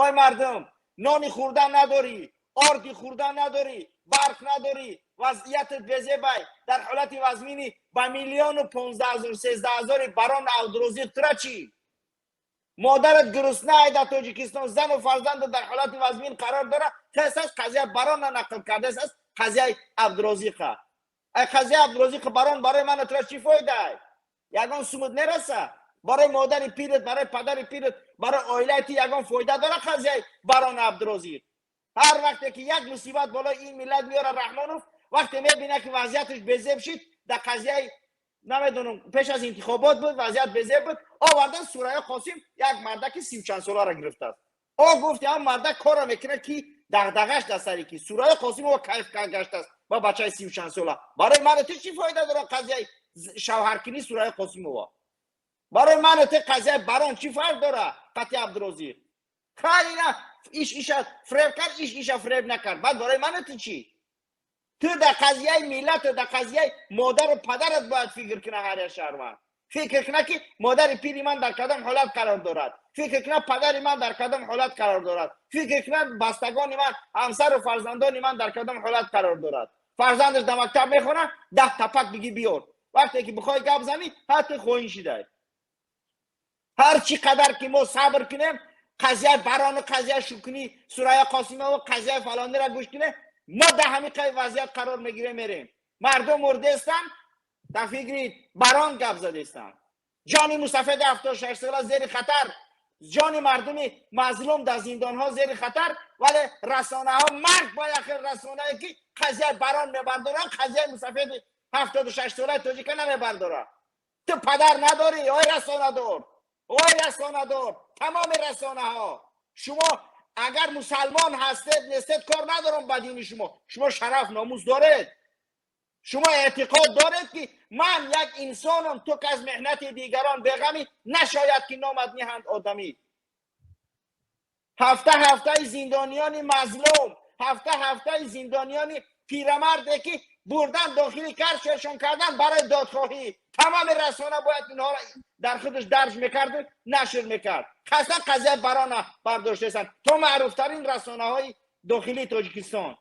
Ой мардум, нони хӯрдан надорӣ, орди хӯрдан надорӣ, барқ надорӣ, вазъиятат безебай, дар ҳолати вазминӣ, ба 1 015 000, 13 ҳазори Барон Абдурозиқ тура чӣ? Модарат гурусна дар Тоҷикистон, зану фарзандат дар ҳолати вазмин қарор дора. Хес аст, қазия Барона нақл кардааст, аст қазияи Абдурозиқа. Ай қазияи Абдурозиқ Барон барои ману тура чӣ фоида? Ягон сумут мераса барои модари пират, барои падари пират, барои оилаи ту ягон фоида дора қазияи Барон Абдурозиқ? Ҳар вақте ки як мусибат болои ин миллат меёра Раҳмонов, вақте мебина, ки вазъияташ безеб шид, дар қазияи, намедонам, пеш аз интихобот буд, вазъият безеб буд, овардан Сурайё Қосим, як мардаки сию чанд соларо гирифтааст. О гуфти, ҳам мардак корро мекунад, ки дағдағаш дар сари ки Сурайё Қосимова кайф гаштааст ба бачаи сию чанд сола. Барои ману ту чӣ фоида дорад қазияи шавҳаркунӣ Сурайё Қосимова? Барои ману ту қазияи Барон чӣ фарқ дорад қати Абдурозиқ? Хай, ина иш иша фреб кард, иш иша фреб накард, баъд барои ману ту чӣ? Ту дар қазияи миллату дар қазияи модару падарат бояд фикр куна. Ҳар як шаҳрванд фикр куна, ки модари пири ман дар кадом ҳолат қарор дорад, фикр куна, падари ман дар кадом ҳолат қарор дорад, фикр куна, бастагони ман, ҳамсару фарзандони ман дар кадом ҳолат қарор дорад. Фарзандаш дар мактаб мехонад, 10 тапак бигӣ биёр. Вақте ки бихоҳӣ гап занӣ, ҳатто хоин шидай. Ҳар чӣ қадар ки мо сабр кунем, қазияи Барону қазияи шукунӣ Сурая Қосимову қазияи фалонира гӯш кунем, мо дар ҳамин вазъият қарор мегирем, мерем. Мардум мурдестанд, дар фикри Барон гап задестанд. Ҷони мусафеди 76 сола зери хатар, ҷони мардуми мазлум дар зиндонҳо зери хатар, вале расонаҳо, марг ба яхел расонае, ки қазияи Барон мебардоранд, қазияи мусафеди 76 солаи тоҷика намебардорад. Ту падар надорӣ, ой расонадор, ой расонадор? Тамоми расонаҳо, шумо агар мусалмон ҳастед, нестед, кор надорам ба дини шумо, шумо шараф, номус доред? Шумо эътиқод доред, ки ман як инсонам, ту ки аз меҳнати дигарон беғамӣ, нашояд ки номат ниҳанд одамӣ. Ҳафта ҳафтаи зиндониёни мазлум, ҳафта ҳафтаи зиндониёни пирамарде, ки бурдан дохили каршершон кардан барои додхоҳӣ. Тамоми расона бояд инҳоро дар худаш дарҷ мекарду нашр мекард. Хаста қазия Барона бардоштаестанд то маъруфтарин расонаҳои дохилии Тоҷикистон.